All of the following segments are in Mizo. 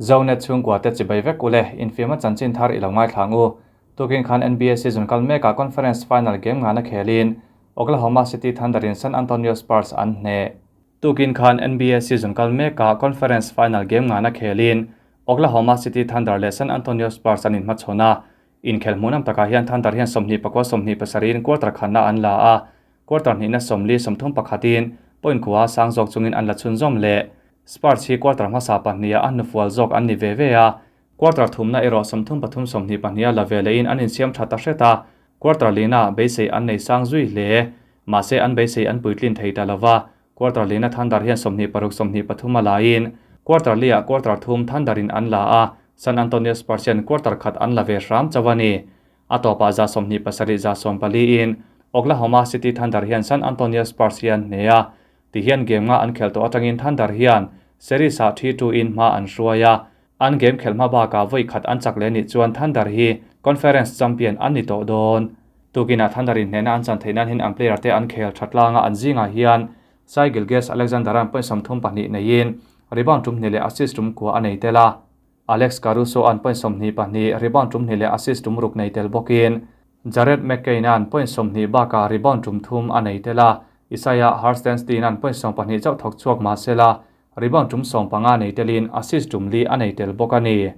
Zonet chhungkua te chibai vek ule, infiamna chanchin thar i lo ngaithla ang u. Tukin khan NBA season kal mekah conference final game ngana khelin Oklahoma City Thunder in San Antonio Spurs an hneh. Tukin khan NBA season kal mekah conference final game ngana khelin Oklahoma City Thunder leh San Antonio Spurs an inhmachhawn a. Inkhel hmuhnawm takah hian Thunder hian 29 27 in quarter khatna an la a, quarter hnihna 40 31 in point kua sang zawk chungin an la chhunzawm leh. Spurs hi quarter hmasa pahniha a hnufual zawk an ni ve ve a, quarter thumna erawh 33 22 a la ve lehin an insiam tha ta hret a, quarter lina beisei an nei sang zui hle. Mahse an beisei an puitlin thei ta lova, quarter lina Thunder hian 26 23 a laiin quarter liah quarter thum Thunder in an la a, San Antonio Spurs hian quarter khat an la ve hram chauh a ni. A tawpah 27 104 in Oklahoma City Thunder hian San Antonio Spurs hi an hne a, tihian game nga an khelh tawh atangin Thunder hian series ah 3-2 in hma an hruai a, an game khelh hma bakah vawi khat an chak leh nih chuan Thunder hi conference champion an ni tawh dawn. Tukinah Thunder in hnehna an chan theih nan hian an player te an khel tha tlang a, an zingah hian Shai Gilgeous-Alexander an point 32 neiin rebound tum hnih leh assist tum kua a nei tel a. Alex Caruso an point 22, rebound tum hnih leh assist tum ruk nei tel bawkin Jared McCain an point 20 bakah rebound tum thum a nei tel a, Isaiah Hartenstein an point 12 chauh thawk chhuak mahsela rebound tum 15 nei telin assist tum li a nei tel bawk a ni.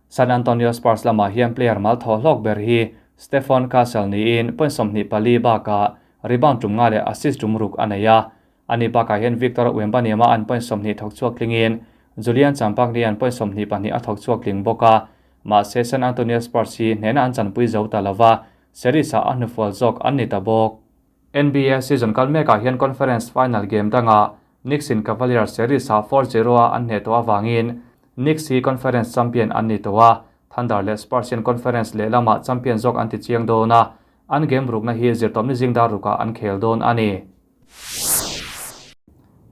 San Antonio Spurs lamah hian player mal thaw hlawk ber hi Stephon Castle niin point 24 bakah rebound tum nga leh assist tum ruk a nei a. Ani bakah hian Victor Wembanyama an point 20 thawk chhuak tlingin Julian Champagnie an point 22 a thawk chhuak tling bawk a. Mahse San Antonio Spurs hi hnehna an chanpui zo ta lova, series ah a hnufual zawk an ni ta bawk. NBA season kal mekah hian conference final game dangah Knicks in Cavaliers series ah 4-0 a an hneh tawh avangin Knicks hi conference champion an ni tawh a, Thunder leh Spurs hian conference lehlamah champion zawk an ti chiang dawn a, an game rukna hi zirtawpni zingdar rukah an khel dawn a ni.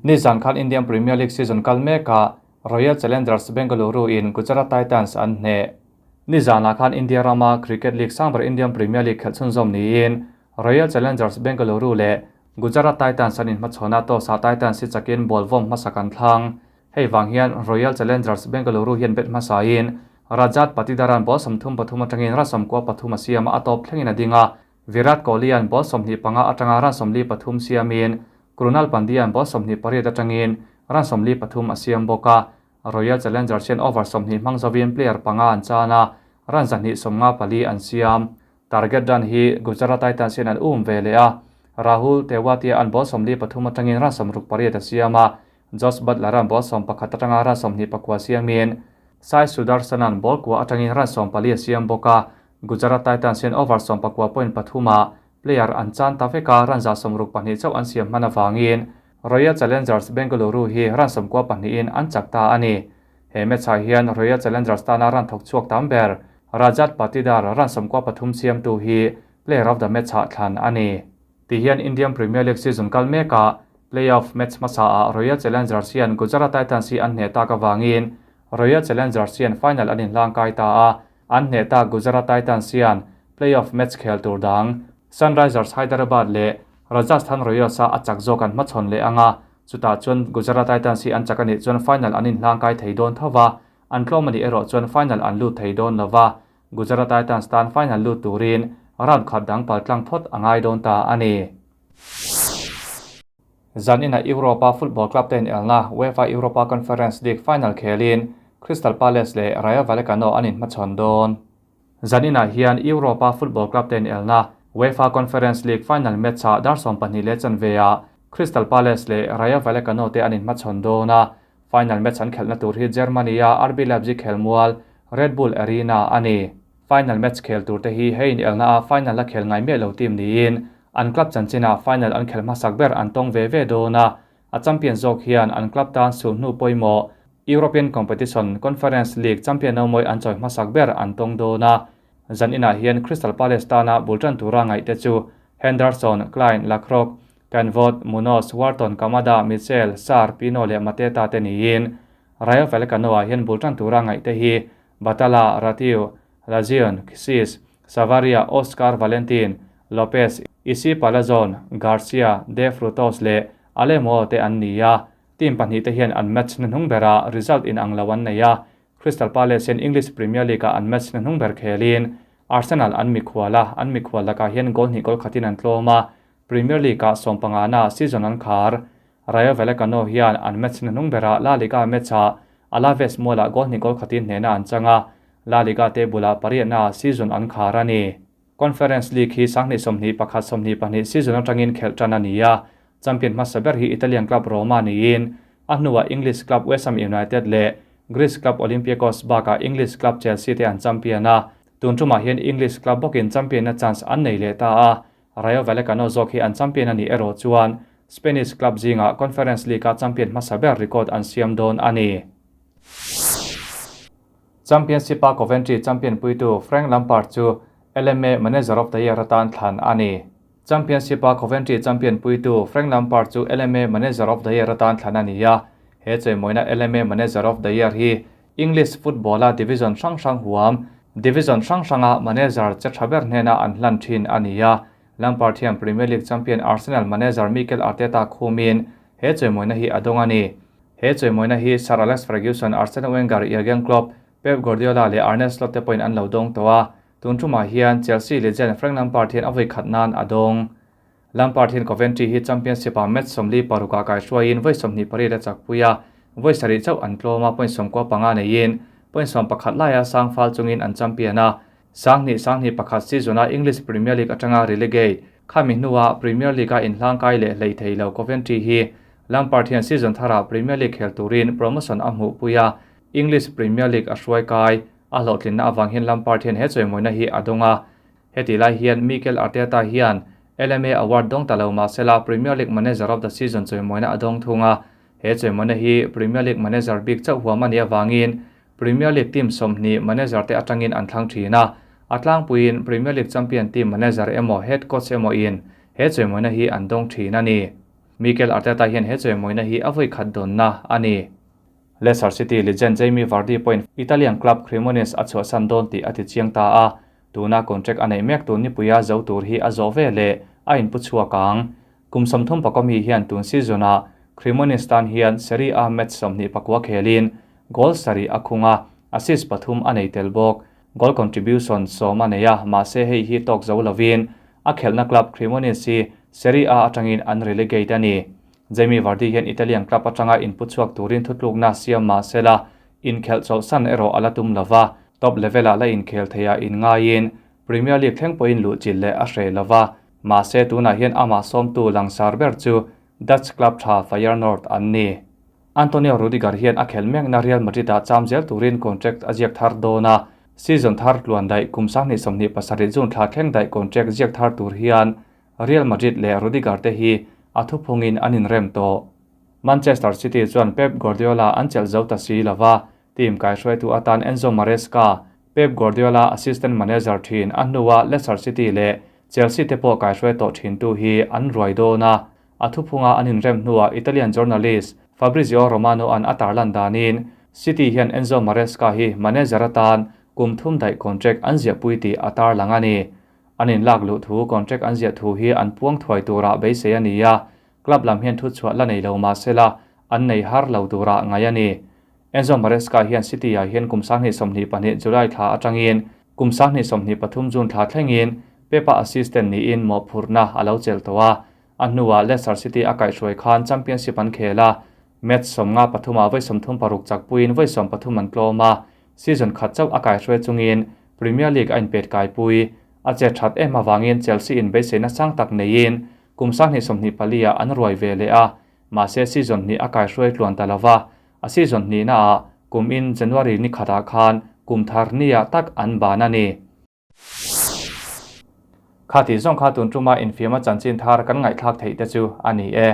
Nizan khan Indian Premier League season kal mekah Royal Challengers Bengaluru in Gujarat Titans an hneh. Nizanah khan India rama cricket league sangber Indian Premier League khelh chhunzawm niin Royal Challengers Bengaluru leh Gujarat Titans an inhmachhawn a, toss ah Titans hi chakin ball vawm hmasa kan thlang. Hei vang hian Royal Challengers Bengaluru hian bet hmasain Rajat Patidar-a'n ball 33 atangin run 93 a siam a, a tawp thlengin a ding a. Virat Kohli-a'n ball 25 atanga run 43 siamin Krunal Pandya-a'n ball 28 atangin run 43 a siam bawk a. Royal Challengers hian over 20 hmang zovin player panga an chan a, run 254 an siam. Target run hi Gujarat Titans hian an um ve leh a, Rahul Tewatia an ball 43 atangin run 68 a siam a, Jos Buttler-a'n ball 11 atanga run 29 siamin Sai Sudarshan-a'n ball kua atangin run 14 a siam bawk a, Gujarat Titans hian over 19.3 ah player an chan ta vek a, run 62 chauh an siam hman avangin Royal Challengers Bengaluru hi run 92 in an chak ta a ni. He match ah hian Royal Challengers tana run thawk chhuak tam ber Rajat Patidar run 93 siamtu hi player of the match ah thlan a ni. Ti hian Indian Premier League season kal mekah playoff match hmasa ah Royal Challengers hian Gujarat Titans hi an hneh tak avangin Royal Challengers hian final an inhlang kai ta a, an hneh tak Gujarat Titans hian playoff match khel tur dang Sunrisers Hyderabad leh Rajasthan Royals a a chak zawk an hmachhawn leh anga, chutah chuan Gujarat Titans hi an chak anih chuan final an inhlang kai thei dawn tho va, an tlawm anih erawh chuan final an lut thei dawn lova, Gujarat Titans tan final lut turin round khat dang paltlang phawt a ngai dawn ta a ni. Zan inah Europa football club te inelna UEFA Europa Conference League final khelin Crystal Palace leh Rayo Vallecano an inhmachhawn dawn. Zan inah hian Europa football club te inelna UEFA Conference League final match ah dar 12 leh chanve ah Crystal Palace leh Rayo Vallecano te an inhmachhawn dawn a, final match an khelhna tur hi Germany-a RB Leipzig khelmual Red Bull Arena a ni. Final match khel tur te hi hei inelna ah final la khel ngai miah lo team niin an club chanchinah final an khel hmasak ber an tawng ve ve dawn a, a champion zawk hian an club tan sulhnu pawimawh European competition Conference League champion no mawi an chawi hmasak ber an tawng dawn a. Zan inah hian Crystal Palace tana bul tan tura ngaih te chu Henderson, Clyne, Lacroix, Canvot, Munoz, Wharton, Kamada, Mitchell, Sarr, Pino leh Mateta te niin Rayo Vallecano ah hian bul tan tura ngaih te hi Batala, Ratiu, Lazion, Xis, Savaria, Oscar Valentin, Lopez, Isi Palazon, Garcia, De Frutos leh Alemo te an ni a. Team pahnih te hian an match hnuhnung berah result inang lo an nei a. Crystal Palace hian English Premier League-ah an match hnahnung ber khelin Arsenal an mikhual a, an mikhual lakah hian goal hnih goal khatin an tlawm a, Premier League-ah sawmpangana season an khar. Rayo Vallecano hian an match hnahnung berah La Liga match-ah Alaves mualah goal hnih goal khatin hnehna an chang a, La Liga table-ah pariatnaah season an khar a ni. Conference League hi 2021 22 season atangin khelh tan a ni a, champion hmasa ber hi Italian club Roma niin a hnuah English club West Ham United leh Greece club Olympiacos bakah English club Chelsea te an champion a, tun tumah hian English club bawkin champion-na chance an nei leh ta a, Rayo Vallecano zawk hi an champion a nih erawh chuan Spanish club zingah Conference League-a champion hmasa ber record an siam dawn a ni. Championship-a Coventry champion puitu Frank Lampard chu LMA Manager of the Year atan thlan a ni. Championship-a Coventry champion puitu Frank Lampard chu LMA Manager of the Year atan thlan a ni a. He chawimawina LMA Manager of the Year hi English football-a division hrang hrang huam, division hrang hranga manager che tha ber hnena an hlan thin a ni a. Lampard hian Premier League champion Arsenal manager Mikel Arteta khumin he chawimawina hi a dawng a ni. He chawimawina hi Sir Alex Ferguson, Arsene Wenger, Jurgen Klopp, Pep Guardiola leh Arne Slot te pawhin an lo dawng tawh a, tun tumah hian Chelsea legend Frank Lampard hian a vawi khat nan a dawng. Lampard hian Coventry hi Championship-ah match 46 ah kaihruaiin vawi 28 a chakpui a, vawi sarih chauh an tlawm a, point 95 neiin point 11 laia sang fal chungin an champion a, 20 21 season-a English Premier League atanga relegate. Khami hnuah Premier League-a inhlangkai leh hlei thei lo Coventry hi Lampard hian season tharah Premier League khel turin promotion a hmuhpui a, English Premier League a hruai kai. A hlawhtlinna avang hian Lampard hian he chawimawina hi a dawng a. Heti lai hian Mikel Arteta hian LMA Award dawng ta lo mahsela Premier League Manager of the Season chawimawina a dawng thung a. He chawimawina hi Premier League manager bik chauh huam a nih avangin Premier League team 20 manager te atangin an thlang thin a, a tlangpuiin Premier League champion team manager emaw head coach emaw in he chawimawina hi an dawng thin a ni. Mikel Arteta hian he chawimawina hi a vawi khat dawnna a ni. Leicester City legend Jamie Vardy pawhin Italian club Cremonese a chhuahsan dawn tih a ti chiang ta a, tuna contract a neih mek tun nipuia zo tur hi a zawh ve leh a inpu chhuak ang. Kum 30 pakawmi hian tun season-ah Cremonese tan hian Serie A match 29 khelin goal sarih a khung a, assist pathum a nei tel bawk. Goal contribution 10 a nei a, mahse hei hi tawk zo lovin a khelhna club Cremonese hi Serie A atangin an relegate a ni. Jamie Vardy hian Italian club atanga inpu chhuak turin thutlukna siam mahsela inkhelh chawlhsan erawh a la tum lova, top level-ah la inkhel theia inngaiin Premier League thleng pawhin luhchilh leh a hreh lova, mahse tunah hian amah sawmtu langsar ber chu Dutch club tha Feyenoord an ni. Antonio Rudiger hian a khelh mekna Real Madrid-ah cham zel turin contract a ziak thar dawn a, season thar tluan daih kum 2027 June thla thleng daih contract ziak thar tur hian Real Madrid leh Rudiger te hi a thuphungin an inrem tawh. Manchester City chuan Pep Guardiola an chelh zo ta si lova, team kaihruaitu atan Enzo Maresca, Pep Guardiola assistant manager thin a hnua Leicester City leh Chelsea te pawh kaihruai tawh thintu hi an ruai dawn a, a thuphunga an inrem hnuah Italian journalist Fabrizio Romano an a tarlan danin City hian Enzo Maresca hi manager atan kum thum daih contract an ziahpui tih a tarlang a ni. An inlak luh thu contract an ziah thu hi an puang thuai turah beisei a ni a, club lam hian thuchhuah la nei lo mahsela an nei har lo turah ngaih a ni. Enzo Maresca hian City-ah hian kum 2022 July thla atangin kum 2023 June thla thlengin Pep-a assistant niin mawhphurhna a lo chelh tawh a, a hnuah Leicester City a kaihhruai khan Championship an khel a, match 53 ah vawi 36 chakpuiin vawi 13 an tlawm a, season khat chauh a kaihhruai chungin Premier League a inpet kaipui. A che that em avangin Chelsea in beiseina sang tak neiin kum 2024 ah an ruai ve leh a, mahse season hnih a kaihhruai tluan ta lova, a season hnihna ah kum in January ni khatah khan kum thar nia tak an ban a ni. Khati zawng kha tun tuma infiam a chanchin thar kan ngaihthlak theih te chu a ni e.